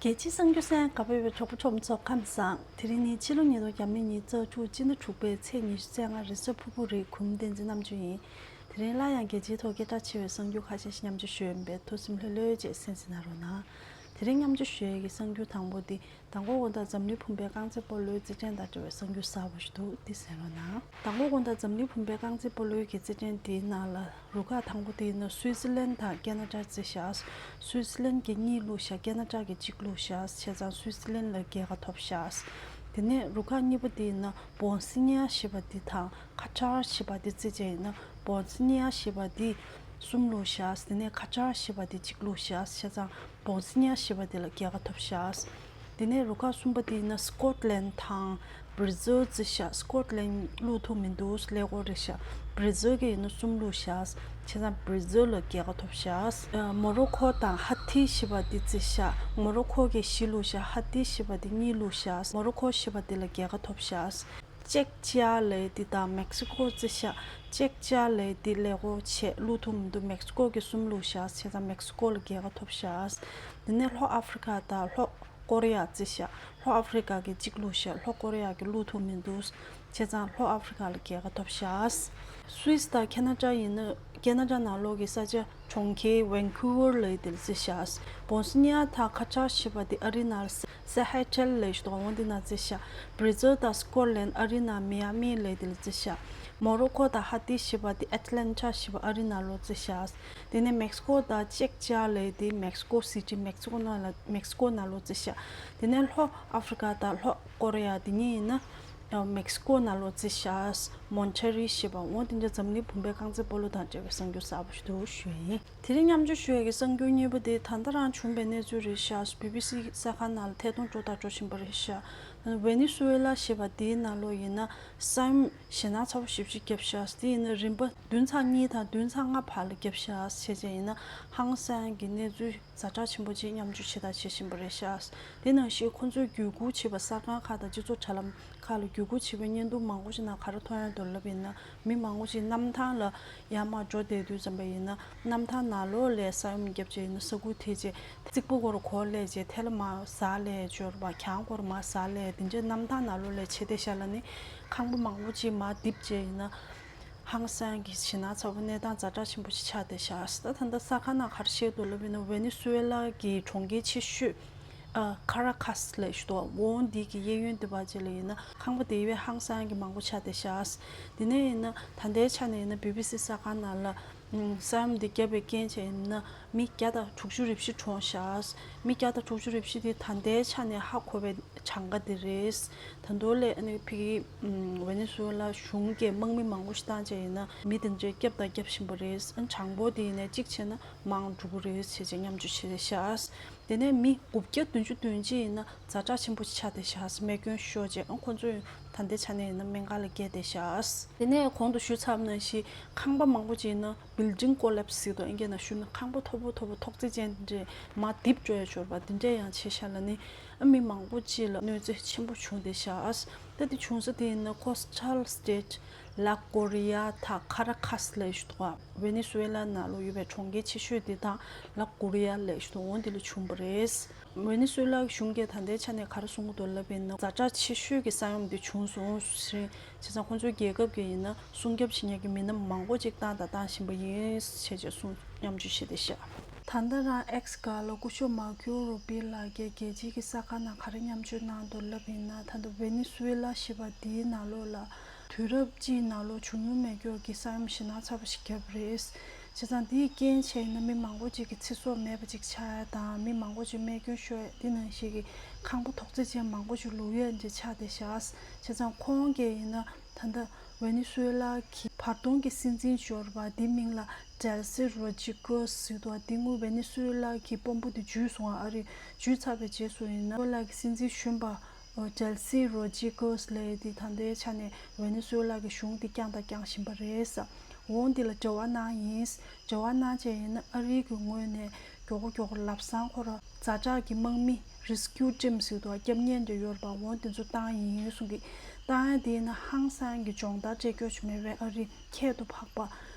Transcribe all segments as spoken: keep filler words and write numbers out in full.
རྒྱལ་སྤྱིའི་གསར་འགྱུར་གསན་ག་པར་ཡོད་པའི་གྲོགས་པོ་གྲོགས་མོ་ཚོ་ཁམས་བཟང་། དེ་རིང་ནི་ཕྱི་ལོ་ཉིས་སྟོང་ཉི་ཤུ་རྩ་དྲུག་སྤྱི་ཟླ་དྲུག་པའི་ཚེས་ཉི་ཤུ་རྩ་ལྔ་རེས་གཟའ་ཕུར་བུ་རེད། གུང་སྟོན་འཛིན་གནང་རྒྱུ་ཡིན། དེ་རིང་སླར་ཡང་རྒྱལ་སྤྱིའི་ཐོག་སྐད་གྲགས་ཆེ་བའི་གསར་འགྱུར་ཁ་ཤས་ཤིག་མཉམ་སྤྱོད་ཞུ་ཡ་ཡིན་པས་ཐུགས་སེམས་ལྷོད་ལྷོད་བྱས་གསན་གཟིགས་གནང་རོགས་གནང་། དེ་རིང་མཉམ་སྤྱོད་ཞུ་ཡ་གི་གསར་འགྱུར་དང་པོ་དེ། མདང་དགོང་དགོང་དག་འཛམ་གླིང་བུམ་པའི་རྐང་རྩེད་སྤོ་ལོའི་རྩེད་འགྲན་དང་འབྲེལ་བའི་གསར་འགྱུར་གསར་པ་ཞིག་འདུག་འདི་གསན་རོགས་གནང་། མདང་དགོང་དགོང་དག་འཛམ་གླིང་བུམ་པའི་རྐང་རྩེད་སྤོ་ལོའི་གི་རྩེད་འགྲན་དེའི་ནང་ལ་རུ་ཁག་དང་པོ་དེ་ཡིན་ན་སུའི་ཙི་ལན་དང་ཁེ་ན་ཌ་རྩེད་བཞག་སུའི་ཙི་ལན་གྱིས་གཉིས་བླུགས་བཞག་ཁེ་ན་ཌ་གིས་གཅིག་བླུགས་བཞག་བྱས་ཙང་སུའི་ཙི་ལན་ལ་རྒྱལ་ཁ་ཐོབ་བཞག་དེ་ནས་རུ་ཁག་གཉིས་པ་དེ་ཡིན་ན་བོན་སི་ནི་ཡ་ཞེས་པ་དེ་དང་ཁ་ཆར་ཞེས་པ་དེ་རྩེད་བྱས་ཡིན་ན་བོན་སི་ནི་ཡ་ཞེས་པ་དེས་གསུམ་བླུགས་བཞག་དེ་ནས་ཁ་ཆར་ཞེས་པ་དེ་གཅིག་བླུགས་བཞག་བྱས་ཙང་བོན་སི་ནི་ཡ་ཞེས་པ་དེ་ལ་རྒྱལ་ཁ་ཐོབ་བཞག་དེ་ནས་རུ་ཁག་གསུམ་པ་དེ་ཡིན་ན་སི་ཀོཊ་ལན་དང་བྷར་ཛིལ་རྩེད་བཞག་སི་ཀོཊ་ལན་བླུགས་ཐུབ་མི་འདུག་ཀླད་ཀོར་རེད་བཞག་བྷར་ཛིལ་གྱིས་ཡིན་ན་གསུམ་བླུགས་བཞག་བྱས་ཙང་བྷར་ཛིལ་ལ་རྒྱལ་ཁ་ཐོབ་བཞག་མོ་རོ་ཁོ་དང་ཧ་ཐི་ཞེས་པ་དེ་རྩེད་བཞག་མོ་རོ་ཁོ་གིས་བཞི་བླུགས་བཞག་ཧ་ཐི་ཞེས་པ་དེ་གཉིས་བླུགས་བཞག་མོ་རོ་ཁོ་ཞེས་པ་དེ་ལ་རྒྱལ་ཁ་ཐོབ་བཞག་ཅེག་ཅ་ལེ་དི་དང་མེག་སི་ཀོ་རྩེད་བཞག་ཅེག་ཅ་ལེ་དི་ཀླད་ཀོར་བྱས་བླུགས་ཐུབ་མི་འདུག་མེག་སི་ཀོ་གིས་གསུམ་བླུགས་བཞག་བྱས་ཙང་མེག་སི་ཀོ་ལ་རྒྱལ་ཁ་ཐོབ་བཞག་དེ་ནས་ལྷོ་ཨ་ཧྥི་རི་ཀ་དང་ལྷོ་ཀོ་རི་ཡ་རྩེད་བཞག་ལྷོ་ཨ་ཧྥི་རི་ཀ་གིས་གཅིག་བླུགས་བཞག་ལྷོ་ཀོ་རི་ཡ་གིས་བླུགས་ཐུབ་མི་འདུག་བྱས་ཙང་ལྷོ་ཨ་ཧྥི་རི་ཀ་ལ་རྒྱལ་ཁ་ཐོབ་བཞག་སུད་སི་དང་ཁེ་ན་ཌ་ཡིན་ན་ཁེ་ན་ཌ་ནང་ལོགས་ཀྱི་ས་ཆ་གྲོང་ཁྱེར་ཝན་ཁུ་ཝར་ལ་ཡི་དེར་རྩེད་བཞག་བོན་སི་ནི་ཡ་དང་ཁ་ཆར་ཞེས་པ་དེ་ཨ་རི་ནང་ལ་སེ་ཧེ་ཊལ་ལ་ཡི་ཞུ་དོག་འོང་དེ་ན་རྩེད་བཞག་བྷར་ཛིལ་དང་སི་ཀོཊ་ལན་ཨ་རི་ནང་མི་ཡ་མི་ལ་ཡི་དེར་རྩེད་བཞག་མོ་རོ་ཁོ་དང་ཧ་ཏི་ཞེས་པ་དེ་ཨེ་ཊ་ལན་ཊ་ཞེས་པ་ཨ་རི་ནང་ལོགས་རྩེད་བཞག་དེ་ནས་མེག་སི་ཀོ་དང་ཅེག་ཅ་ལེ་དེ་མེག་སི་ཀོ་སི་ཊི་མེག་སི་ཀོ་ནང་ལ་མེག་སི་ཀོ་ནང་ལོགས་རྩེད་བཞག་དེ་ནས་ལྷོ་ཨ་ཧྥི་རི་ཀ་དང་ལྷོ་ཀོ་རི་ཡ་དེ་གཉིས་ཡིན་ན། མེག་སི་ཀོ་ནང་ལོགས་རྩེད་བཞག་མོན་ཊ་རི་ཞེས་པ་འོང་དེ་འདྲ་འཛམ་གླིང་བུམ་པའི་རྐང་རྩེད་སྤོ་ལོ་དང་འབྲེལ་བའི་གསར་འགྱུར་གསར་པ་ཞིག་འདུག་ཞུ་ཡིན། དེ་རིང་མཉམ་སྤྱོད་ཞུ་ཡས་ཀྱི་གསར་འགྱུར་གཉིས་པ་དེ་ད་ལྟ་རང་བྱུང་བའི་གནས་ཚུལ་རེད་ཤག་བི་བི་སི་གསར་ཁང་ནང་ལ་ཐད་གཏོང་འགྲོ་དང་འགྲོ་བཞིན་པ་རེད་ཤག་ཝེ་ནེ་སུ་ཝེ་ལ་ཞེས་པ་དེའི་ནང་ལོགས་ཡིན་ན་ས་ཡོམ་ཞེད་སྣང་ཚ་པོ་ཞེ་པོ་ཅིག་བརྒྱབ་ཤག་དེ་ཡིན་ན་རིམ་པ་བདུན་ཚེག་གཉིས་དང་བདུན་ཚེག་ལྔ་བར་ལ་བརྒྱབ་ཤག་བྱས་བྱས་ཡིན་ན་ཧང་སང་གི་གནས་ཚུལ། ཛ་དྲག་ཆེན་པོ་ཅིག་མཉམ་སྤྱོད་བྱེད་དང་བྱེད་བཞིན་པ་རེད་ཤག་དེ་ནང་བཞིན་ཁོང་ཚོས་བརྒྱུད་སྐུར་བྱས་པ་གསར་ཁང་ཁག་དང་སྤྱི་ཚོགས་དྲ་ལམ་ཁག་ལ་བརྒྱུད་སྐུར་བྱས་པའི་བརྙན་ཐུང་མང་པོ་ཞིག་ནང་ག་རེ་མཐོང་ཡོང་འདུག་ལབ་ཡིན་ན་མི་མང་པོ་ཞིག་གནམ་ཐང་ལ་ཡར་མར་འགྲོ་བསྡད་དུས་ཙམ་པ་ཡིན་ན་གནམ་ཐང་ནང་ལོགས་ལ་ས་ཡོམ་བརྒྱབ་བྱས་ཡིན་ན་ས་ཁུག་ཐེབས་བྱས་རྩིག་པ་སྐོར་གོར་སླེབས་བྱས་ཐལ་མར་ཟག་སླེབས་འབྱོར་བ་གྱང་སྐོར་མར་ཟག་སླེབས་དེ་འདྲས་གནམ་ཐང་ནང་ལོགས་ལ་བྱས་བསྡད་ཤག་ལ་ནི་ཁང་པ་མང་པོ་ཅིག་མར་རྡིབ་བྱས་ཡིན་ན། ཧང་སང་གི་ཞེད་སྣང་ཚ་པོ་གནས་སྟངས་ཛ་དྲག་ཆེན་པོ་ཞིག་ཆགས་བསྡད་ཤག་ད་ད་ལྟ་གསར་ཁང་ནང་ག་རེ་བཤད་འདུག་ལབ་ཡིན་ན་ཝེ་ནེ་སུ་ཝེ་ལ་གི་གྲོང་ཁྱེར་ཆེ་ཤོས་ཨ་ཁ་ར་ཁཱས་ལབ་ཞིག་འདུག་འོང་འདི་གི་གཡས་གཡོན་དེ་བར་ཅིག་ལ་ཡིན་ན་ཁང་པ་དེ་བས་ཧང་སང་གི་མང་པོ་ཆགས་བསྡད་ཤག་དེ་ནས་ཡིན་ན་ད་ལྟའི་ཆ་ནས་ཡིན་ན་བི་བི་སི་གསར་ཁང་ནང་ལ་ས་ཡོམ་འདི་བརྒྱབ་པའི་རྐྱེན་བྱས་ཡིན་ན་མི་བརྒྱ་དང་དྲུག་ཅུ་རེ་བཞི་གྲོངས་ཤག་མི་བརྒྱ་དང་དྲུག་ཅུ་རེ་བཞི་དེ་ད་ལྟའི་ཆ་ནས་ཧ་གོ་བའི་གྲངས་ཀ་དེ་རེད། ད་དུང་ལས་ཨ་ནི་ཕ་གི་ཝེ་ནེ་སུ་ཝེ་ལ་གཞུང་གིས་དམག་མི་མང་པོ་ཞིག་བཏང་བྱས་ཡིན་ན་མི་དེ་འདྲས་བསྐྱབས་དང་བསྐྱབས་བཞིན་པ་རེད། ཨ་གྲངས་འབོར་དེ་ཡིན་ནའི་གཅིག་བྱས་ན་མང་འགྲོ་གི་རེད་བྱས་བྱས་མཉམ་སྤྱོད་བྱས་བཞག་དེ་ནས་མི་དགུ་བརྒྱ་བདུན་ཅུ་དོན་གཅིག་ཡིན་ན་ཛ་དྲག་ཆེན་པོ་ཞིག་ཆགས་བསྡད་བཞག་རྨས་སྐྱོན་ཤོར་བྱས་ཨ་ཁོང་ཚོ་ད་ལྟའི་ཆ་ནས་ཡིན་ན་སྨན་ཁང་ལ་བསྐྱལ་བསྡད་བཞག་དེ་ནས་གོང་དུ་ཞུས་ཚར་བ་ནང་བཞིན་ཁང་པ་མང་པོ་ཅིག་ཡིན་ན། Building collapse ཟེར་དུས་ཨིན་སྐད་ནང་ཞུས་ན་ཁང་པ་མཐོ་པོ་མཐོ་པོ་ཐོག་བརྩེགས་ཅན་འདྲས་མར་རྡིབ་འགྲོ་ཡ་འབྱོར་བ་འདི་འདྲས་ཡང་བྱས་ཤག་ལ་ནི་ཨ་མི་མང་པོ་ཅིག་ལ་གནོད་འཚེ་ཆེན་པོ་བྱུང་བསྡད་ཤག་ད་འདི་བྱུང་ས་དེ་ཡིན་ན་Coastal State La Guaira དང་Caracas ལབ་ཞིག་འདུག་ག་ཝེ་ནེ་སུ་ཝེ་ལ་ནང་ལ་ཡོད་པའི་གྲོང་ཁྱེར་ཆེ་ཤོས་དེ་དང་ལ་གུ་རི་ཡ་ལབ་ཞིག་འདུག་འོ་འདི་ལ་བྱུང་བ་རེད། ཝེ་ནེ་སུ་ཝེ་ལ་གཞུང་གིས་ད་ལྟའི་ཆ་ནས་ག་རེ་གསུང་གི་འདུག་ལབ་པ་ཡིན་ན་ཛ་དྲག་ཆེ་ཤོས་ཀྱི་ས་ཡོམ་འདི་བྱུང་སོང་ཟེར། བྱས་ཙང་ཁོང་ཚོའི་རྒྱལ་ཁབ་ཀྱིས་ཡིན་ན་སྲུང་སྐྱོབ་བྱེད་མཁན་གྱི་མི་སྣ་མང་པོ་ཅིག་བཏང་དང་བཏང་བཞིན་པ་ཡིན་ཞེས་བྱས་གསུངས་མཉམ་སྤྱོད་བྱས་བསྡད་ཤག་ད་ལྟ་རང་X་སྒང་ལ་སྐུ་ཞབས་མར་ཁོ་རུ་བྷི་ལགས་ཀྱིས་རྒྱལ་སྤྱིའི་གི་གསར་ཁང་ནང་ག་རེ་མཉམ་སྤྱོད་གནང་འདུག་ལབ་ཡིན་ན་ད་ལྟ་ཝེ་ནེ་སུ་ཝེ་ལ་ཞེས་པ་འདིའི་ནང་ལོགས་ལ་དུས་རབས་སྤྱིའི་ནང་ལོགས་བྱུང་མྱོང་མེད་མཁན་གྱི་ས་ཡོམ་ཞེད་སྣང་ཚ་པོ་ཞིག་བརྒྱབ་རེད། བྱས་ཙང་འདིའི་རྐྱེན་བྱས་ཡིན་ན་མི་མང་པོ་ཅིག་གི་ཚེ་སྲོག་མེད་པ་ཅིག་ཆགས་ཡ་དང་མི་མང་པོ་ཅིག་རྨས་སྐྱོན་ཤོར་ཡ་འདི་ནང་བཞིན་གྱི་ཁང་པ་ཐོག་བརྩེགས་ཅན་མང་པོ་ཅིག་ལུག་ཡ་འདི་ཆགས་བསྡད་ཤག་བྱས་ཙང་ཁོང་གིས་ཡིན་ན་ད་ལྟ་ཝེ་ནེ་སུ་ཝེ་ལ་གི་བར་སྟོང་གི་སྲིད་འཛིན་འབྱོར་བ་འདི་མིང་ལ་Delcy Rodriguez ཟེར་འདུག་འདི་སྔོན་ཝེ་ནེ་སུ་ཝེ་ལ་གི་དཔོན་པོ་དེ་འཇུས་སོང་བ་ཨ་རི། འཇུས་ཚར་བའི་རྗེས་སུ་ཡིན་ན་ཝེ་ལ་གི་སྲིད་འཛིན་གཞོན་པ་Delcy Rodriguez ལབ་ཡ་དེ་ད་ལྟའི་ཆ་ནས་ཝེ་ནེ་སུ་ཝེ་ལ་གི་གཞུང་དེ་བསྐྱངས་དང་བསྐྱང་བཞིན་པ་རེད། འོང་འདི་ལ་འབྲེལ་བ་གནང་ཡིན། འབྲེལ་བ་གནང་བྱས་ཡིན་ན་ཨ་རིའི་གི་ངོས་ནས་མགྱོགས་པོ་མགྱོགས་པོ་ལམ་སང་ཁོ་ར་ཛ་དྲག་གི་དམག་མི་Rescue Team ཟེར་འདུག་སྐྱབས་གནས་འདྲ་ཡོད་རེད་པ། འོང་དེ་ཚོ་བཏང་ཡིན་གསུང་གི། བཏང་ཡ་དེ་ཡིན་ན་ཧང་སང་གི་སྦྱོང་བརྡར་སྤྲད་རྒྱུ་ཞིག་མེད་པའི་ཨ་རི་ཁྱད་དུ་འཕགས་པ།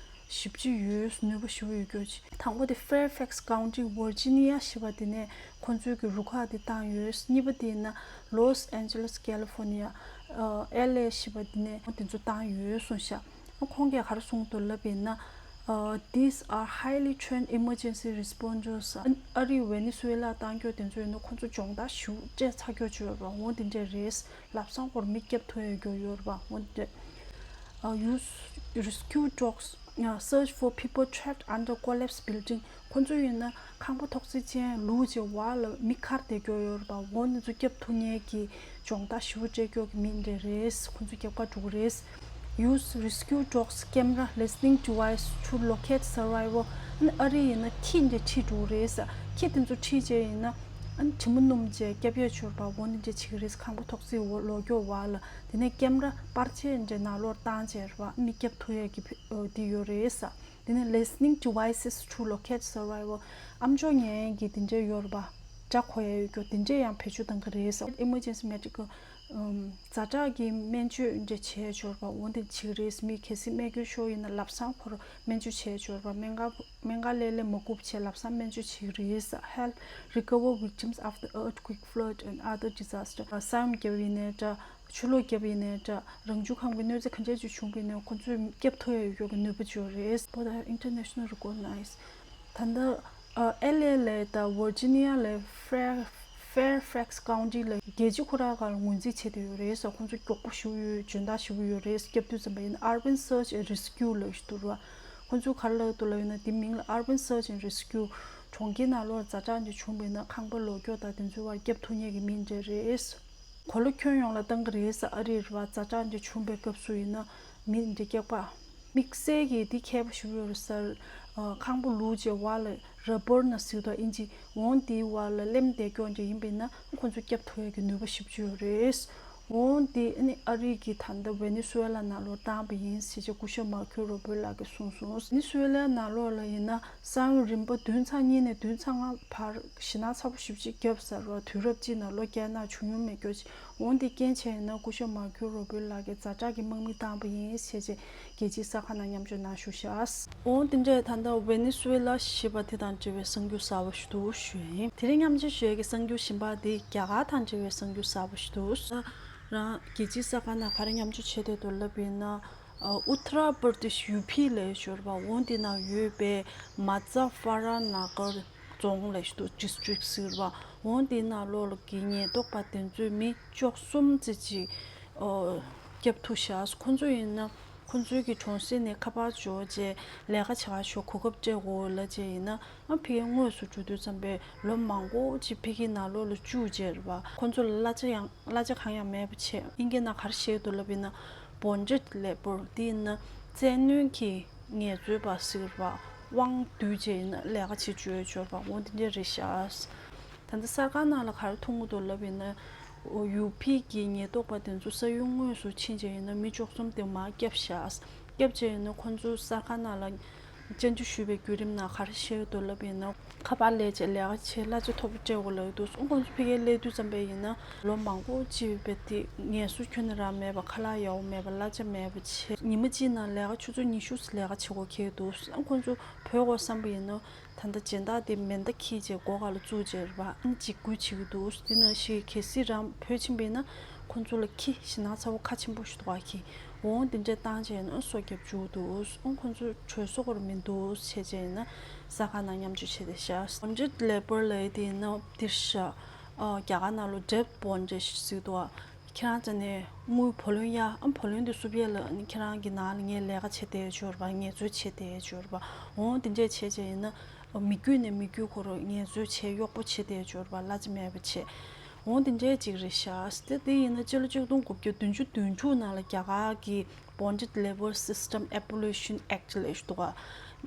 ཞེ་པོ་ཅིག་ཡོད། ནུས་པ་ཞེ་པོ་ཡོད་རྒྱུ་ཅིག་དང་པོ་དེ་Fairfax County Virginia ཞེས་པ་དེ་ནས་ཁོང་ཚོའི་གི་རུ་ཁག་དེ་བཏང་ཡོད། གཉིས་པ་དེ་ཡིན་ན་Los Angeles California, ཨ་ཨེལ་ཨེ་ཞེས་པ་དེ་ནས་དེ་ཚོ་བཏང་ཡོད་གསུངས་ཤག་ཁོང་གིས་ག་རེ་གསུངས་འདུག་ལབ་ཡིན་ན། ཨ་These are highly trained emergency responders. ཨ་རི་ཝེ་ནེ་སུ་ཝེ་ལ་བཏང་རྒྱུ་དེ་ཚོ་ཡིན་ན་ཁོང་ཚོ་སྦྱོང་བརྡར་ཞེ་པོ་སྤྲད་ཚར་རྒྱུ་ཅིག་ཡོད་རེད་པ། འོ་དེ་འདྲས་རེད། ལམ་སང་ཁོར་མི་སྐྱོབ་ཐུབ་ཡ་ཡོད་རེད་པ། འོ་དེ། ཨ་Use rescue dogs, ཨ་search for people trapped under collapsed building. ཁོང་ཚོ་ཡིན་ན་ཁང་པ་ཐོག་བརྩེགས་ཅན་ལུག་ཅིག་འོག་ལ་མི་ཁར་བསྡད་རྒྱུ་ཡོད་རེད་པ། འོ་དེ་ཚོ་སྐྱོབ་ཐུབ་མཁན་གྱི་སྦྱོང་བརྡར་ཞེ་པོ་སྤྲད་རྒྱུ་གི་མི་འདྲ་རེད། ཁོང་ཚོ་རྒྱབ་ཁ་འགྲོ་གི་རེད། Use rescue dogs camera listening device to locate survivor. ཨ་རི་ཡིན་ན་ཁྱི་འདྲ་ཁྲིད་འགྲོ་གི་རེད། ཁྱི་དེ་ཚོ་ཁྲིད་བྱས་ཡིན་ན་ཨ་དྲི་མ་སྣོམ་བྱས་སྐྱོབ་ཡ་ཡོད་རེད་པ། འོ་དེ་འདྲ་བྱེད་ཀྱི་རེད། ཁང་པ་ཐོག་བརྩེགས་འོག་ལོག་རྒྱུ་འོག་ལ། དེ་ནས་ཀེམ་ར་པར་ཆས་འདྲ་ནང་ལོགས་བཏང་བྱས་རེད་པ། མི་སྐྱོབ་ཐུབ་ཡ་གི་འདི་ཡོད་རེད། དེ་ནས་listening devices to locate survivor. ཨམ་ཅོག་ཉན་གྱི་དེ་འདྲས་ཡོད་རེད་པ། སྒྲ་གོ་ཡ་ཡོད་རྒྱུ་དེ་འདྲས་ཡང་བེད་སྤྱོད་གཏང་གི་རེད། Emergency medical, ཨམ། ཛ་དྲག་གི་སྨན་བཅོས་འདྲ་བྱས་ཡོད་རེད་པ། འོ་འདི་བྱེད་ཀྱི་རེད། མི་གལ་སྲིད་རྨས་སྐྱོན་ཤོར་ཡིན་ན་ལམ་སང་ཁོར་སྨན་བཅོས་བྱས་ཡོད་རེད་པ། སྨན་ཁང་སྨན་ཁང་སླེབས་སླེབས་མ་སྒུག་བྱས་ལམ་སང་སྨན་བཅོས་བྱེད་ཀྱི་རེད། Help recover victims after earthquake, flood and other disaster. ས་ཡོམ་བརྒྱབ་ཡིན་ནའི་འདྲ། ཆུ་ལོག་བརྒྱབ་ཡིན་ནའི་འདྲ། རང་བྱུང་ཁམས་ཀྱི་གནོད་འཚེ་ག་འདྲས་ཅིག་བྱུང་བ་ཡིན་ནའི་ཁོ་ཚོས་སྐྱོབ་ཐུབ་ཡ་ཡོད་རྒྱུ་གི་ནུས་པ་ཅིག་ཡོད་རེད། Both are international recognized. ད་ལྟ་ཨ་ཨེལ་ཨེ་ལ་དང་ཝར་ཇི་ནི་ཡ་ལ་ཕེར་ཕེར་ཕེག་སི་ཀའུན་ཊི་ལ་རྒྱལ་སྤྱི་ཁོ་རང་སྒང་ལ་ངོས་འཛིན་བྱས་བསྡད་ཡོད་རེད་ཟེར། ཁོ་ཚོ་མགྱོགས་པོ་ཞེ་པོ་ཡོད། འཇོན་ཐང་ཞེ་པོ་ཡོད་རེད། སྐྱབས་དུས་ཙམ་པ་ཡིན་ན་Urban Search and Rescue ལབ་ཀྱི་འདུག་ར། ཁོ་ཚོས་ག་རེ་ལབ་འདུག་ལབ་ཡིན་ན་དེ་མིང་ལ་Urban Search and Rescue. གྲོང་ཁྱེར་ནང་ལོགས་ཛ་དྲག་འདི་བྱུང་བ་ཡིན་ན་ཁང་པ་ལོག་རྒྱུ་དང་དེ་ཚོའི་བར་སྐྱབས་ཐུབ་མཁན་གྱི་མི་འདྲ་རེད། གོ་ལ་ཁྱོན་ཡོངས་ལ་བཏང་གི་རེད་ཟེར། ཨ་རིའི་རེད་པ། ཛ་དྲག་འདི་བྱུང་བའི་སྐབས་སུ་ཡིན་ན་མི་འདི་སྐྱག་པ། དམིགས་བསལ་གྱིས་འདི་མཁས་པོ་ཞིག་ཡོད་རེད་ཟེར། ཨ་ཁང་པ་ལུག་ཅིག་འོག་ལ་ར་པར་ན་ཟེར་དང་ཨིན་ཇི། འོ་འདིའི་འོག་ལ་སླེབས་བསྡད་རྒྱུ་འདྲ་ཡིན་པ་ཡིན་ན་ཁོ་ཚོ་སྐྱབས་ཐུབ་ཡ་གི་ནུས་པ་ཞེ་པོ་ཅིག་ཡོད་རེད། འོ་འདི་ནི་ཨ་རི་གི་ད་ལྟ་ཝེ་ནེ་སུ་ཝེ་ལ་ནང་ལོགས་བཏང་བ་ཡིན་ཟེར་བྱས་སྐུ་ཞབས་མར་ཁོ་རུ་བྷིལ་ལགས་ཀྱིས་གསུངས་སོང་། ཝེ་ནེ་སུ་ཝེ་ལ་ནང་ལོགས་ལ་ཡིན་ན་ས་ཡོམ་རིམ་པ་བདུན་ཚེག་གཉིས་ནས་བདུན་ཚེག་ལྔ་བར་ཞེད་སྣང་ཚ་པོ་ཞེ་པོ་ཅིག་བརྒྱབ་ཟེར་བ། དུས་རབས་གཅིག་ནང་ལོ་བརྒྱ་ནང་བྱུང་མྱོང་མེད་རྒྱུ་ཅིག་འོ་འདི་རྐྱེན་བྱས་ཡིན་ན་སྐུ་ཞབས་མར་ཁོ་རུ་བྷིལ་ལགས་ཀྱིས་ཛ་དྲག་གི་དམག་མི་བཏང་བ་ཡིན་ཟེར་བྱས་རྒྱལ་སྤྱིའི་གསར་ཁང་ནང་མཉམ་སྤྱོད་གནང་བཞུགས་ཤག་འོ་དེ་འདྲས་ད་ལྟ་ཝེ་ནེ་སུ་ཝེ་ལ་ཞེས་པ་དེ་དང་འབྲེལ་བའི་གསར་འགྱུར་གསར་པ་ཞིག་འདུག་ཞུ་ཡིན། དེ་རིང་མཉམ་སྤྱོད་ཞུ་ཡས་ཀྱི་གསར་འགྱུར་གཞན་པ་དེ་རྒྱ་གར་དང་འབྲེལ་བའི་གསར་འགྱུར་གསར་པ་ཞིག་འདུག་རང་རྒྱལ་སྤྱིའི་གསར་ཁང་ནང་ག་རེ་མཉམ་སྤྱོད་བྱས་བསྡད་འདུག་ལབ་ཡིན་ན། ཨ་ཨུ་ཐ་ར་པར་དེཤ་ཡུ་པི་ལབ་ཡས་ཡོད་རེད་པ། འོ་དེ་ནང་ཡོད་པའི་མ་ཛ་ཧྥ་ར་ན་གར་རྫོང་ལབ་ཡས་འདུག་ཌིས་ཊྲིཀ་ཟེར་བ། འོ་དེ་ནང་ལོགས་ལ་གི་ཉེན་རྟོག་པ་དེ་ཚོས་མི་བཅུ་གསུམ་ཙམ་ཅིག་ཨོ་སྐྱོབ་ཐུབ་ཤག་ཁོ་ཚོ་ཡིན་ན་ཁོ་ཚོའི་གི་གྲོང་གསེབ་ནས་ཁ་པར་འབྱོར་བྱས་ལས་ཀ་བྱེད་ག་ཤོག་གོ་སྐབས་སྤྲད་དགོས་ལབ་བྱས་ཡིན་ན། ཨ་ཕ་གིར་དངོས་སུ་འགྲོ་དུས་ཙམ་པས་ལོ་མང་པོ་ཅིག་ཕ་གིའི་ནང་ལོགས་ལ་བཅུག་བྱས་རེད་པ། ཁོ་ཚོ་ལ་གླ་ཆ་ཡང་གླ་ཆ་གང་ཡང་མེད་པ་བྱས། དབྱིན་སྐད་ནང་ག་རེ་བཤད་འདུག་ལབ་ཡིན་ན། Bonded labour དེ་ཡིན་ན་བཙན་གནོན་གྱི་ངལ་རྩོལ་པ་ཟེར་བ། དབང་བསྡུས་བྱས་ཡིན་ན་ལས་ཀ་བྱེད་བཅུག་ཡོད་ཅོར་བ། འོ་དེ་འདྲས་རེད་ཤག་ད་ལྟ་གསར་ཁང་ནང་ལ་ག་རེ་མཐོང་གི་འདུག་ལབ་ཡིན་ན། ཡུ་པི་གི་ཉེན་རྟོག་པ་དེ་ཚོ་ས་ཡུལ་དངོས་སུ་ཕྱིན་བྱས་ཡིན་ན་མི་བཅུ་གསུམ་དེ་མར་བསྐྱབས་ཤག་བསྐྱབས་བྱས་ཡིན་ན་ཁོ་ཚོ་གསར་ཁང་ནང་ལ་བཅར་འདྲི་ཞུས་པའི་བརྒྱུད་རིམ་ནང་ག་རེ་བཤད་ཀྱི་འདུག་ལབ་ཡིན་ན། ཁ་པར་ལས་བྱེད་ལས་ཀ་བྱེད་གླ་ཆ་མཐོ་པོ་སྤྲད་དགོས་ལབ་ཀྱི་འདུག་ཁོང་ཚོ་ཕ་གིར་སླེབས་དུས་ཙམ་པ་ཡིན་ན་ལོ་མང་པོ་ཅིག་ཡོད་པའི་དེ་ངལ་གསོ་ཁྱོན་ནས་རག་མེད་པ། ཁ་ལག་ཡག་པོ་མེད་པ། གླ་ཆ་མེད་པ་བྱས། ཉི་མ་གཅིག་ནང་ལས་ཀ་ཆུ་ཚོད་ཉི་ཤུ་ཙམ་ལས་ཀ་བྱེད་དགོས་འཁེལ་འདུག་ཁོང་ཚོ་བྲོས་དགོས་བསམ་པ་ཡིན་ན་ད་ལྟ་སྦྱིན་བདག་དེ་མེ་མདའ་འཁྱེར་བྱས་སྒོ་ཁ་ལ་བཙུགས་བྱས་རེད་པ། ཨ་ནི་འཇིགས་སྐུལ་བྱེད་ཀྱི་འདུག་དེ་ནང་བཞིན་གལ་སྲིད་རང་བྲོས་ཕྱིན་པ་ཡིན་ན་ཁོང་ཚོ་ལ་ཁྱི་ཞེད་སྣང་ཚ་པོ་ཁ་ཆེན་པོ་ཞིག་འདུག་ག་ཁྱི། འོང་དེ་འདྲས་བཏང་བྱས་ན་སོ་བརྒྱབ་བཅུག་འདུག་ཨང་ཁོང་ཚོ་གྲོས་སོ་སྐོར་མི་འདུག་བྱས་བྱས་ཡིན་ན་ས་ཁ་ནང་མཉམ་སྤྱོད་བྱས་ཏེ་ཤག Bonded labour ལབ་ཡས་དེ་ཡིན་ན་འདིར་ཤག་ཨ་རྒྱ་གར་ནང་ལོ་debt bondage ཟེར་འདུག་ཁྱེད་རང་ཅག་ནས་དངུལ་བུ་ལོན་གཡར། ཨ་བུ་ལོན་དེ་བསུབ་ཡས་ལ་ཨ་ནི་ཁྱེད་རང་གི་ནང་ལ་ངས་ལས་ཀ་བྱེད་བསྡད་ཡོད་ཅོར་བ། ངལ་རྩོལ་བྱེད་བསྡད་ཡོད་ཅོར་བ། འོང་དེ་འདྲས་བྱས་བྱས་ཡིན་ན་མི་རྒྱུད་ནས་མི་རྒྱུད་ཁོ་རང་ངལ་རྩོལ་བྱས་གཡོག་པོ་བྱེད་བསྡད་ཡོད་ཅོར་བ། གླ་ཆ་མེད་པ་བྱས། འོང་དེ་འདྲས་ཅིག་རེད་ཤག་དེ་དེ་ཡིན་ན་སྤྱི་ལོ་ཆིག་སྟོང་དགུ་བརྒྱ་བདུན་ཅུ་དོན་དྲུག་ནང་ལ་རྒྱ་གར་གྱི་Bonded Labour System Abolition Act ལབ་ཞིག་འདུག་ག་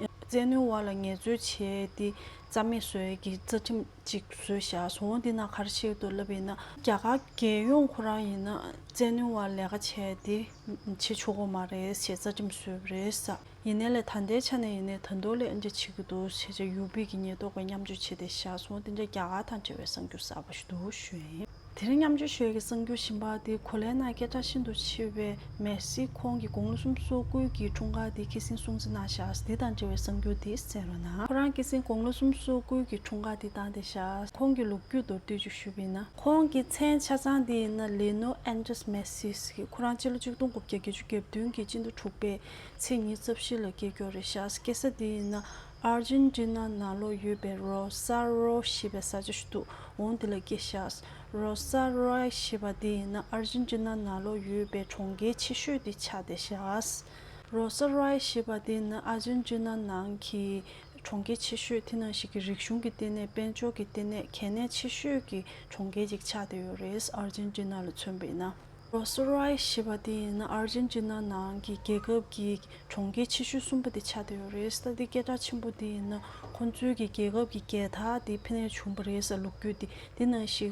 བཙན་གནོན་འོག་ལ་ངལ་རྩོལ་བྱས་ཏེ་རྩ་མེད་བཟོ་ཡས་ཀྱི་རྩ་ཁྲིམས་ཅིག་བཟོས་ཤག་འོང་དེ་ནང་ག་རེ་བཤད་འདུག་ལབ་ཡིན་ན། རྒྱ་གར་རྒྱལ་ཡོངས་ཁོ་རང་ཡིན་ན་བཙན་གནོན་འོག་ལས་ཀ་བྱས་ཏེ་བྱེད་ཆོག་གི་མ་རེད་ཞེས་རྩ་ཁྲིམས་བཟོས་པ་རེད་ས། ཡིན་ནའི་ལས་ད་ལྟའི་ཆ་ནས་ཡིན་ནའི་ད་དུང་ལས་ཨ་འདྲ་བྱེད་ཀྱི་འདུག་ཟེར་བྱས་ཡུ་པི་གི་ཉེན་རྟོག་པས་མཉམ་སྤྱོད་བྱས་ཏེ་བཞག་སོང་། དེ་འདྲ་རྒྱ་གར་དང་འབྲེལ་བའི་གསར་འགྱུར་གསར་པ་ཞིག་འདུག་ཞུ་ཡིན། དེ་རིང་མཉམ་སྤྱོད་ཞུ་ཡས་ཀྱི་གསར་འགྱུར་གཞན་པ་དེ་གོ་ལའི་ནང་སྐད་གྲགས་ཤིན་ཏུ་ཆེ་བའི་མེ་སི། ཁོང་གི་དགུང་ལོ་སུམ་ཅུ་སོ་དགུ་གི་འཁྲུངས་སྐར་དེ་ཁ་སང་སྲུང་བརྩི་གནང་བཞག་འདི་དང་འབྲེལ་བའི་གསར་འགྱུར་དེ་གསན་རོགས་གནང་། ཁོ་རང་ཁ་སང་དགུང་ལོ་སུམ་ཅུ་སོ་དགུ་གི་འཁྲུངས་སྐར་དེ་བཏང་བསྡད་བཞག་ཁོང་གི་ལོ་རྒྱུས་མདོར་བསྡུས་ཅིག་ཞུས་པ་ཡིན་ན། ཁོང་གི་མཚན་ཆ་ཚང་དེ་ཡིན་ན་ལེ་ནོ་ཨན་ཏྲེས་མེ་སི་ཟེར་གི། ཁོ་རང་སྤྱི་ལོ་གཅིག་སྟོང་དགུ་བརྒྱ་བརྒྱད་ཅུ་གྱ་བདུན་གྱི་སྤྱི་ཟླ་དྲུག་པའི་ཚེས་ཉི་ཤུ་རྩ་བཞི་ལ་སྐྱེས་ཡོད་རེད་ཤག་སྐྱེས་ས་དེ་ཡིན་ན་ཨར་ཇེན་ཊི་ན་ནང་ལོགས་ཡོད་པའི་རོ་ས་རོ་ཞེས་པའི་ས་ཆ་ཞིག་འདུག་འོ་དེ་ལ་སྐྱེས་ཤག་རོ་ས་རོ་ཞེས་པ་དེ་ཡིན་ན་ཨར་ཇེན་ཊི་ན་ནང་ལོགས་ཡོད་པའི་གྲོང་ཁྱེར་ཆེ་ཤོས་དེ་ཆགས་བསྡད་ཤག་རོ་ས་རོ་ཞེས་པ་དེ་ཡིན་ན་ཨར་ཇེན་ཊི་ན་ནང་གི་གྲོང་ཁྱེར་ཆེ་ཤོས། དེ་ནང་བཞིན་གྱི་རིག་གཞུང་གི་ལྟེ་གནས། དཔལ་འབྱོར་གྱི་ལྟེ་གནས། གལ་གནད་ཆེ་ཤོས་ཀྱི་གྲོང་ཁྱེར་ཅིག་ཆགས་བསྡད་ཡོད་རེད། ཨར་ཇེན་ཊི་ན་ལ་མཚོན་པ་ཡིན་ན། རོ་ས་རོ་ཞེས་པ་དེ་ཡིན་ན་ཨར་ཇེན་ཊི་ན་ནང་གི་རྒྱལ་ཁབ་ཀྱི་གྲོང་ཁྱེར་ཆེ་ཤོས་གསུམ་པ་དེ་ཆགས་བསྡད་ཡོད་རེད། ད་དེ་སྐད་གྲགས་ཆེན་པོ་དེ་ཡིན་ན་ཁོང་ཚོའི་གི་རྒྱལ་ཁབ་ཀྱི་རྒྱལ་དར་དེ་ཕ་ནས་བྱུང་བ་རེད་ཟེར་ལོ་རྒྱུས་དེ། དེ་ནང་བཞིན་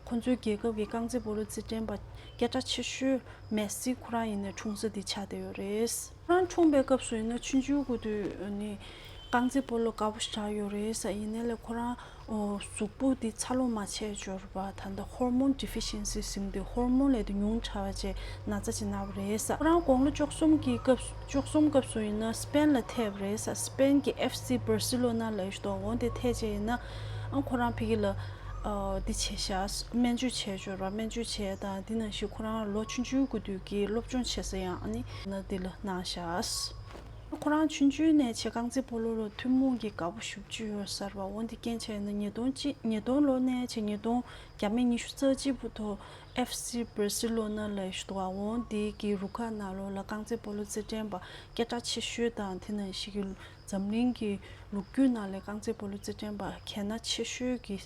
ཁོང་ཚོའི་རྒྱལ་ཁབ་ཀྱི་རྐང་རྩེད་སྤོ་ལོ་རྩེད་འགྲན་པ་སྐད་གྲགས་ཆེ་ཤོས་མེ་སི་ཁོ་རང་ཡིན་ནའི་འཁྲུངས་ས་དེ་ཆགས་བསྡད་ཡོད་རེད། ཁོ་རང་འཁྲུངས་པའི་སྐབས་སུ་ཡིན་ན་ཆུང་ཆུང་གི་དུས་ནས་རྐང་རྩེད་སྤོ་ལོ་དགའ་པོ་ཞེ་དྲག་ཡོད་རེད་ཟེར། ཡིན་ནའི་ལས་ཁོ་རང་ཨོ་གཟུགས་པོ་དེ་འཚར་ལོངས་མ་བྱས་འབྱོར་བ། ད་ལྟ་ཧོར་མོན་ཌི་ཕི་ཤན་སི་ཟེར་དེ་ཧོར་མོན་ལས་དེ་ཉུང་དྲགས་བྱས་ན་ཚ་ཅིག་ན་བ་རེད་ཟེར། ཁོ་རང་དགུང་ལོ་བཅུ་གསུམ་གྱི་སྐབས་བཅུ་གསུམ་སྐབས་སུ་ཡིན་ན་སི་པེན་ལ་ཐེབས་རེད་ཟེར། སི་པེན་གྱི་ཨེཕ་སི་བར་སི་ལོ་ན་ལ་ཡོད་དོ་འོ་དེ་ཐེབས་བྱས་ཡིན་ན་ཨང་ཁོ་རང་ཕ་གི་ལ་ཨོ་དེ་བྱས་ཤག་སྨན་བཅོས་བྱས་འབྱོར་བ། སྨན་བཅོས་བྱས་དང་དེ་ནང་བཞིན་ཁོ་རང་ལོ་ཆུང་ཆུང་གི་དུས་ཀྱི་སློབ་སྦྱོང་བྱེད་ས་ཡང་ཨ་ནི་ན་དེ་ལ་གནང་ཤག་ཁོ་རང་ཆུང་ཆུང་ནས་བྱས་རྐང་རྩེད་སྤོ་ལོ་ལ་ཐུན་མོང་གི་དགའ་པོ་ཞེ་པོ་ཅིག་ཡོད་ས་རེད་པ། འོ་འདི་རྐྱེན་བྱས་ན་ཉིས་སྟོང་གཅིག་ཉིས་སྟོང་ལོ་ནས་བྱས་ཉིས་སྟོང་བརྒྱ་མེད་ཉི་ཤུ་རྩ་གཅིག་བར་དུ་ཨེཕ་སི་བར་སི་ལོ་ན་ལ་ཞུ་བ། འོ་འདི་གི་རུ་ཁག་ནང་ལོགས་ལ་རྐང་རྩེད་སྤོ་ལོ་རྩེད་འགྲན་པ་སྐད་གྲགས་ཆེ་ཤོས་དང་དེ་ནང་བཞིན་གྱི་འཛམ་གླིང་གི་ལོ་རྒྱུས་ནང་ལས་རྐང་རྩེད་སྤོ་ལོ་རྩེད་འགྲན་པ་གལ་གནད་ཆེ་ཤོས་ཀྱི་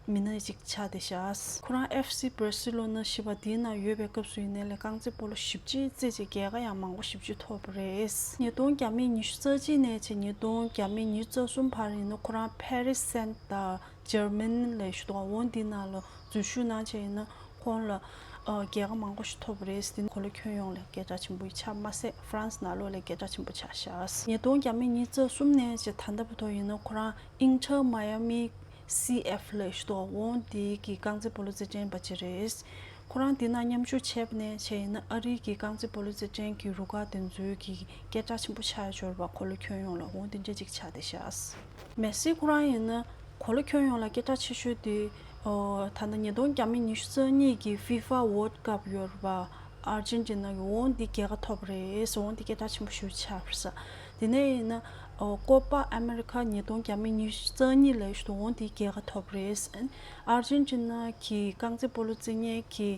མི་སྣ་ཅིག་ཆགས་བསྡད་ཤག་ཁོ་རང་ཨེཕ་སི་བར་སི་ལོ་ན་ཞེས་པ་དེའི་ནང་ཡོད་པའི་སྐབས་སུ་ཡིན་ནའི་ལས་རྐང་རྩེད་སྤོ་ལོ་ཞེ་པོ་ཅིག་རྩེད་བྱས་རྒྱལ་ཁ་ཡང་མང་པོ་ཞེ་པོ་ཅིག་ཐོབ་པ་རེད། ཉིས་སྟོང་བརྒྱ་མེད་ཉི་ཤུ་རྩ་གཅིག་ནས་བྱས་ཉིས་སྟོང་བརྒྱ་མེད་ཉི་ཤུ་རྩ་གསུམ་བར་ཡིན་ན་ཁོ་རང་ཕེ་རི་སི་སན་དང་འཇར་མན་ལ་ཞུ་དོ་འོ་འདི་ནང་ལ་འཛུལ་ཞུགས་གནང་བྱས་ཡིན་ན་ཁོང་ལ་ཨ་རྒྱལ་ཁ་མང་པོ་ཞིག་ཐོབ་པ་རེད། དེ་ནི་གོ་ལ་ཁྱོན་ཡོངས་ལ་སྐད་གྲགས་ཆེན་པོ་ཆགས་མ་ཟད་ཧྥ་རན་སི་ནང་ལོགས་ལ་སྐད་གྲགས་ཆེན་པོ་ཆགས་ཤག་ཉིས་སྟོང་བརྒྱ་མེད་ཉི་ཤུ་རྩ་གསུམ་ནས་བྱས་ད་ལྟ་བར་དུ་ཡིན་ན་ཁོ་རང་ཨིན་ཊར་མ་ཡ་མི་སི་ཨེཕ་ལ་ཞུ་དོ་འོ་འདི་གི་རྐང་རྩེད་སྤོ་ལོ་རྩེད་འགྲན་པ་ཅིག་རེད། ཁོ་རང་འདི་ནང་མཉམ་ཞུགས་བྱས་པ་ནས་བྱས་ཡིན་ན་ཨ་རིའི་གི་རྐང་རྩེད་སྤོ་ལོ་རྩེད་འགྲན་གྱི་རུ་ཁག་དེ་ཚོའི་གི་སྐད་གྲགས་ཆེན་པོ་ཆགས་ཡོད་རེད་པ། གོ་ལ་ཁྱོན་ཡོངས་ལ་འོ་དེ་འདྲ་ཅིག་ཆགས་བསྡད་ཤག་མེ་སི་ཁོ་རང་ཡིན་ན་གོ་ལ་ཁྱོན་ཡོངས་ལ་སྐད་གྲགས་ཆེ་ཤོས་དེ་ཨོ་ད་ལྟ་ཉིས་སྟོང་བརྒྱ་མེད་ཉི་ཤུ་རྩ་གཉིས་ཀྱི་ཧྥི་ཧྥ་ཝོལ་ཌི་ཀབ་ཡོད་རེད་པ། ཨར་ཇེན་ཊི་ན་གི་འོ་འདི་རྒྱལ་ཁ་ཐོབ་རེད། འོ་འདི་སྐད་གྲགས་ཆེན་པོ་ཞེ་པོ་ཆགས་པ་རེད་ཟེར། དེ་ནས་ཡིན་ན་ཨོ་ཀོ་པ་ཨ་མེ་རི་ཁ་ཉིས་སྟོང་བརྒྱ་མེད་ཉི་ཤུ་རྩ་གཉིས་ལ་ཞུ་འོ་འདི་རྒྱལ་ཁ་ཐོབ་རེད། ཨར་ཇེན་ཊི་ན་གི་རྐང་རྩེད་སྤོ་ལོ་རྩེད་མཁན་གྱི་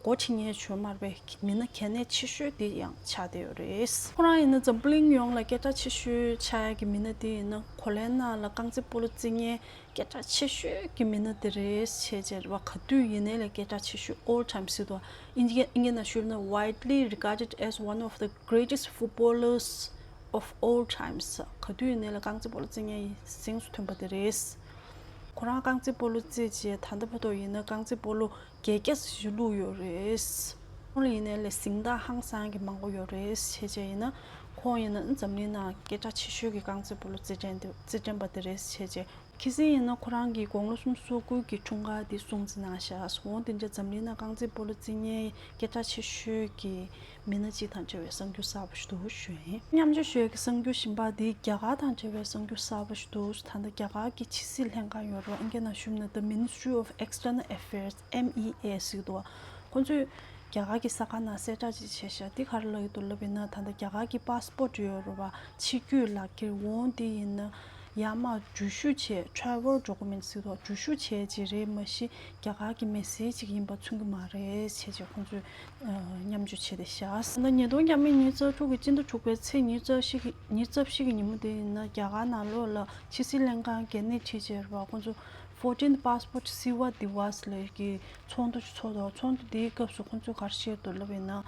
འགོ་ཁྲིད་མཁན་ཞུ་མ་རེད་པས། མི་སྣ་གལ་གནད་ཆེ་ཤོས་དེ་ཡང་ཆགས་བསྡད་ཡོད་རེད། ཁོ་རང་ཡིན་ན་འཛམ་བུ་གླིང་ཡོངས་ལ་སྐད་གྲགས་ཆེ་ཤོས་ཆགས་ཡག་གི་མི་སྣ་དེ་ཡིན་ན་གོ་ལའི་ནང་ལ་རྐང་རྩེད་སྤོ་ལོ་རྩེད་མཁན་སྐད་གྲགས་ཆེ་ཤོས་ཀྱི་མི་སྣ་དེ་རེད་བྱས་བྱས་རེད་པ། ག་དུས་ཡིན་ནའི་ལས་སྐད་གྲགས་ཆེ་ཤོས། All time ཟེར་དུས་ཨིན་ཇི་ཨིན་སྐད་ནང་ཞུས་ན། Widely regarded as one of the greatest footballers of all times. ག་དུས་ཡིན་ནའི་ལས་རྐང་རྩེད་སྤོ་ལོ་རྩེད་མཁན་གཟེངས་སུ་ཐོན་པ་དེ་རེད། ཁོ་རང་རྐང་རྩེད་སྤོ་ལོ་རྩེད་བྱས་ད་ལྟ་བར་དུ་ཡིན་ན་རྐང་རྩེད་སྤོ་ལོ་བརྒྱད་བརྒྱ་ཞིག་བླུགས་ཡོད་རེད། ཁོང་ལ་ཡིན་ནའི་ལས་གཟེངས་རྟགས་ཧང་སང་གི་མང་པོ་ཡོད་རེད་བྱས་བྱས་ཡིན་ན། ཁོང་ཡིན་ན་འཛམ་གླིང་ནང་སྐད་གྲགས་ཆེ་ཤོས་ཀྱི་རྐང་རྩེད་སྤོ་ལོ་རྩེད་འགྲན་དེ་རྩེད་འགྲན་པ་དེ་རེད་བྱས་བྱས། ཁ་སང་ཡིན་ན་ཁོ་རང་གི་དགུང་ལོ་སུམ་ཅུ་སོ་དགུ་གི་འཁྲུངས་སྐར་དེ་སྲུང་བརྩི་གནང་ཤག་འོ་དེ་འདྲ་འཛམ་གླིང་ནང་རྐང་རྩེད་སྤོ་ལོ་རྩེད་མཁན་སྐད་གྲགས་ཆེ་ཤོས་ཀྱི་མི་སྣ་གཅིག་དང་འབྲེལ་བའི་གསར་འགྱུར་གསར་པ་ཞིག་འདུག་ཞུ་ཡིན། མཉམ་སྤྱོད་ཞུ་ཡས་ཀྱི་གསར་འགྱུར་གཞན་པ་དེ་རྒྱ་གར་དང་འབྲེལ་བའི་གསར་འགྱུར་གསར་པ་ཞིག་འདུག་ད་ལྟ་རྒྱ་གར་གྱི་ཕྱི་སྲིད་ལྷན་ཁང་ཡོད་རེད། ཨིན་སྐད་ནང་ཞུས་ན་The Ministry of External Affairs, M E A ཟེར་གྱི་འདུག་ཁོང་ཚོས་རྒྱ་གར་གྱི་གསར་ཁང་ནང་གསལ་བསྒྲགས་ཅིག་བྱས་ཤག་དེ་ག་རེ་ལབ་ཀྱི་འདུག་ལབ་ཡིན་ན། ད་ལྟ་རྒྱ་གར་གྱི་པ་སི་པོར་ཊི་ཡོད་རེད་པ། ཕྱི་སྐྱོད་ལག་འཁྱེར་འོང་དེ་ཡིན་ན་ཡར་མར་འགྲུལ་བཞུད་བྱས། Travel Documents ཟེར་དུས་འགྲུལ་བཞུད་བྱས་ཅིག་རེད། མ་གཞི་རྒྱ་གར་གྱི་མི་སེར་ཅིག་ཡིན་པ་མཚོན་གྱི་མ་རེད་བྱས་བྱས་ཁོང་ཚོས་མཉམ་སྤྱོད་བྱས་ཏེ་བཞག་ད་ཉིས་སྟོང་བརྒྱ་མེད་ཉི་ཤུ་རྩ་དྲུག་གི་སྤྱི་ཟླ་དྲུག་པའི་ཚེས་ཉི་ཤུ་རྩ་བཞི་གི་ཉི་ཤུ་རྩ་བཞི་གི་ཉིན་མོ་དེ་ཡིན་ན་རྒྱ་གར་ནང་ལོགས་ལ་ཕྱི་སྲིད་ལྷན་ཁང་གི་སྣེ་ཁྲིད་བྱས་རེད་པ། ཁོང་ཚོ་Fourteenth Passport Seva Divas ལབ་ཀྱི་ཚོགས་འདུ་ཞིག་ཚོགས་འདུག་ཚོགས་འདུ་དེའི་སྐབས་སུ་ཁོང་ཚོས་ག་རེ་བཤད་འདུག་ལབ་ཡིན་ན།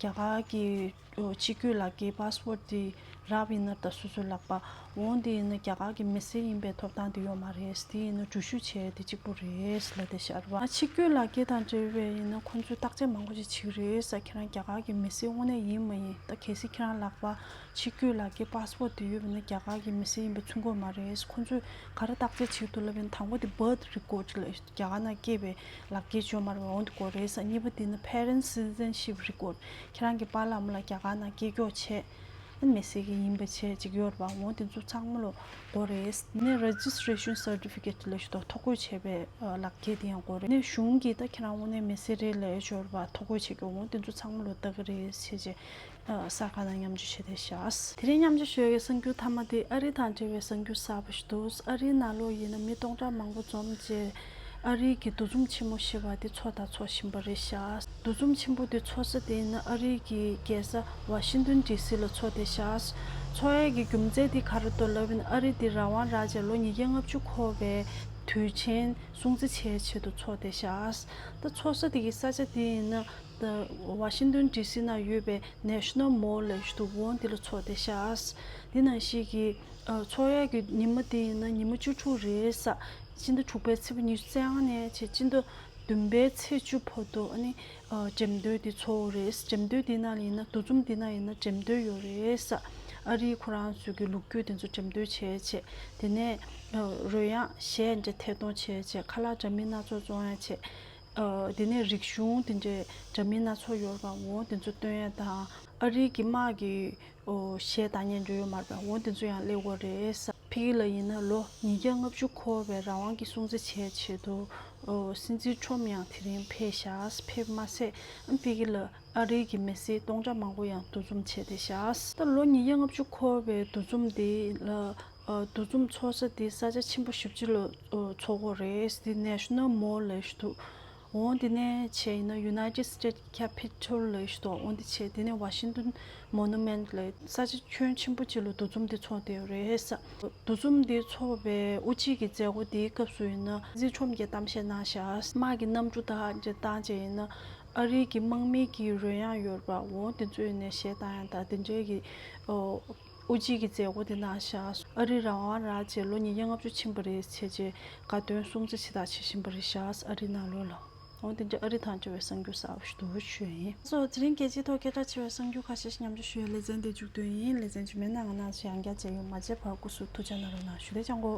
རྒྱ་གར་གྱི་ཕྱི་སྐྱོད་ལག་འཁྱེར་པ་སི་པོར་ཊི་དེ་ རབ་ཡིན་ན་ད་སོ་སོའི་ལག་པ། འོ་འདི་ཡིན་ན་རྒྱ་གར་གྱི་མི་སེར་ཡིན་པའི་ཐོབ་ཐང་དེ་ཡོད་མ་རེད། དེ་ཡིན་ན་འགྲུལ་བཞུད་བྱས་དེ་གཅིག་པུ་རེད་ལབ་བསྡད་ཤག་རེད་པ། ཨ་ཕྱི་སྐྱོད་ལག་འཁྱེར་དང་འབྲེལ་བའི་ཡིན་ན་ཁོང་ཚོས་བརྟག་དཔྱད་མང་པོ་ཅིག་བྱེད་ཀྱི་རེད་ཟེར། ཁྱེད་རང་རྒྱ་གར་གྱི་མི་སེར་དངོས་གནས་ཡིན་མ་ཡིན། ད་གལ་སྲིད་ཁྱེད་རང་ལག་པ་ཕྱི་སྐྱོད་ལག་འཁྱེར་པཱ་སི་པོར་དེ་ཡོད་པ་ཡིན་ན་རྒྱ་གར་གྱི་མི་སེར་ཡིན་པ་མཚོན་གྱི་ཡོད་མ་རེད། ཁོང་ཚོས་ག་རེ་བརྟག་དཔྱད་བྱེད་ཀྱི་འདུག་ལབ་པ་ཡིན་ན། དང་པོ་དེ་birth record ལ་རྒྱ་གར་ནང་སྐྱེས་པའི་ལག་འཁྱེར་ཅིག་ཡོད་མ་རེད་པ། འོ་འདི་དགོས་རེད་ཟེར། གཉིས་པ་དེ་ནི་parent citizenship record། ཁྱེད་རང་གི་པཱ་ལགས་ཨ་མ་ལགས་རྒྱ་གར་ནང་སྐྱེས་སྐྱོང་བྱས། མི་སེར་གྱི་ཡིན་པ་བྱས་ཅིག་ཡོད་རེད་པ། འོ་དེ་ཚོ་ཚང་མ་ལོ་དགོས་རེད། ནས་registration certificate ལབ་ཞིག་འདུག་ཐོ་འགོད་བྱས་པའི་ཨ་ལག་འཁྱེར་དེ་ཡང་དགོས་རེད། ནས་གཞུང་གིས་ད་ཁྱེད་རང་དངོས་གནས་མི་སེར་རེད་ལབ་ཡོད་རེད་པ། ཐོ་འགོད་བྱེད་དགོས། འོ་དེ་ཚོ་ཚང་མ་ལོ་ལྟ་གི་རེད་ཟེར་བྱས་ཨ་གསར་ཁང་ནང་མཉམ་སྤྱོད་བྱས་བསྡད་ཤག་དེ་རིང་མཉམ་སྤྱོད་ཞུ་ཡག་གི་གསར་འགྱུར་མཐའ་མ་དེ་ཨ་རི་དང་འབྲེལ་བའི་གསར་འགྱུར་གསར་པ་ཞིག་འདུག་ཨ་རིའི་ནང་ལོགས་ཡིན་ན་མི་སྟོང་ཕྲག་མང་པོ་འཛོམས་བྱས། ཨ་རིའི་གི་འདུ་འཛོམས་ཆེན་མོ་ཞེས་པ་དེ་འཚོགས་དང་འཚོགས་བཞིན་པ་རེད་ཤག་འདུ་འཛོམས་ཆེན་པོ་དེ་འཚོགས་ས་དེ་ཡིན་ན་ཨ་རིའི་གི་རྒྱལ་ས་ཝ་ཤིང་ཏོན་ཌི་སི་ལ་འཚོགས་བསྡད་ཤག་འཚོགས་ཡག་གི་རྒྱུ་མཚན་དེ་ག་རེ་འདུག་ལབ་ཡིན་ན། ཨ་རི་དེ་རང་དབང་རག་བྱས་ལོ་ཉིས་བརྒྱ་ལྔ་བཅུ་འཁོར་བའི་དུས་ཆེན་སྲུང་བརྩི་བྱེད་ཆེད་དུ་འཚོགས་བསྡད་ཤག་ད་འཚོགས་ས་དེ་གི་ས་ཆ་དེ་ཡིན་ན། ད་ཝ་ཤིང་ཏོན་ཌི་སི་ནང་ཡོད་པའི་National Mall ལབ་ཞིག་འདུག་འོ་འདི་ལ་འཚོགས་བསྡད་ཤག་འདི་ནང་བཞིན་གྱི་ཨ་འཚོགས་ཡག་གི་ཉི་མ་དེ་ཡིན་ན་ཉི་མ་བཅུ་དྲུག་རེད་ཟེར། སྤྱི་ཟླ་དྲུག་པའི་ཚེས་པ་ཉི་ཤུ་རྩ་ལྔ་ནས་བྱས་སྤྱི་ཟླ་བདུན་པའི་ཚེས་བཅུ་བར་དུ་ཨ་ནི་ཨ་འགྲེམས་སྟོན་འདི་འཚོགས་རེད། འགྲེམས་སྟོན་འདི་ནང་ལ་ཡིན་ན་འདུ་འཛོམས་འདི་ནང་ཡིན་ན་འགྲེམས་སྟོན་ཡོད་རེད་ཟེར། ཨ་རིའི་ཁོ་རང་ཚོའི་གི་ལོ་རྒྱུས་དེ་ཚོ་འགྲེམས་སྟོན་བྱས་བྱས། དེ་ནས་ཨ་རོལ་དབྱངས་གཞས་འདྲ་ཐད་གཏོང་བྱས་བྱས། ཁ་ལག་འདྲ་མིན་སྣ་ཚོགས་བཙོང་ཡག་བྱས། ཨ་དེ་ནས་རིག་གཞུང་དེ་འདྲའི་འདྲ་མིན་སྣ་ཚོགས་ཡོད་རེད་པ། འོ་དེ་ཚོ་སྟོན་ཡག་དང་། ཨ་རིའི་གི་དམག་གི་ཨོ་གཞས་གཏོང་མཁན་འདྲ་ཡོད་མ་རེད་པ། འོ་དེ་ཚོ་ཡང་སླེབས་ཡོད་རེད་ཟེར། ཕ་གི་ལ་ཡིན་ན་ལོ་ཉིས་བརྒྱ་ལྔ་བཅུ་འཁོར་བའི་རང་དབང་གི་སྲུང་བརྩི་བྱེད་ཆེད་དུ་ཨོ་སྲིད་འཛིན་ཁྲོམ་ཡང་དེ་རིང་ཕེབས་ཤག་ཕེབས་མ་ཟད་ཨ་ཕ་གི་ལ་ཨ་རིའི་གི་མི་སེར་སྟོང་ཕྲག་མང་པོ་ཡང་འདུ་འཛོམས་བྱས་བསྡད་ཤག་ད་ལོ་ཉིས་བརྒྱ་ལྔ་བཅུ་འཁོར་བའི་འདུ་འཛོམས་དེ་ལ། ཨ་འདུ་འཛོམས་ཚོགས་ས་དེ་ས་ཆ་ཆེན་པོ་ཞེ་པོ་ཅིག་ལ་ཨ་འཚོགས་ཀྱི་ཡོད་རེད། དེ་National Mall ལབ་ཀྱི་འདུག་འོ་དེ་ནས་བྱས་ཡིན་ན་United States Capitol ལབ་ཀྱི་འདུག་འོ་དེ་བྱས། དེ་ནས་Washington Monument ལབ་ས་ཆ་ཁྱོན་ཆེན་པོ་ཅིག་ལ་འདུ་འཛོམས་དེ་ཚོགས་བསྡད་ཡོད་རེད་ཟེར། འདུ་འཛོམས་དེ་ཚོགས་པའི་དབུ་འབྱེད་ཀྱི་མཛད་སྒོ་དེའི་སྐབས་སུ་ཡིན་ན་སྲིད་འཛིན་ཁྲོམ་གྱིས་གཏམ་བཤད་གནང་ཤག་དམག་གི་གནམ་གྲུ་དང་དེ་བཏང་བྱས་ཡིན་ན་ཨ་རིའི་གི་དམག་མི་གི་རོལ་དབྱངས་ཡོད་རེད་པ། འོ་དེ་ཚོ་ཡིན་ནས་གཞས་བཏང་ཡག་དང་དེ་འདྲའི་གི་ཨོ། དབུ་འབྱེད་ཀྱི་མཛད་སྒོ་དེ་གནང་ཤག་ཨ་རི་རང་དབང་རག་རྗེས་ལོ་ཉིས་བརྒྱ་ལྔ་བཅུ་ཕྱིན་པ་རེད་བྱས་རྗེས་དགའ་སྟོན་སྲུང་བརྩི་ཇི་ལྟར་བྱེད་བཞིན་པ་རེད་ཤག་ཨ་རི་ནང་ལོགས་ལ། འོ་དེ་འདྲ་ཨ་རི་དང་འབྲེལ་བའི་གསར་འགྱུར་གསར་པ་ཞིག་འདུག་ཞུ་ཡ་ཡིན། སོ་དེ་རིང་རྒྱལ་སྤྱིའི་ཐོག་སྐད་གྲགས་ཆེ་བའི་གསར་འགྱུར་ཁ་ཤས་ཤིག་མཉམ་སྤྱོད་ཞུ་ཡ་ལེ་ཚན་འདི་མཇུག་བསྡུས་ཡིན། ལེ་ཚན་རྗེས་མའི་ནང་ང་ནང་བཞིན་ཡང་བསྐྱར་མཇལ་ཡོང་། མ་མཇལ་བར་སྐུ་གཟུགས་ཐུགས་ཅག་གནང་རོགས་གནང་ཞུ། དེ་ཅང་གོ།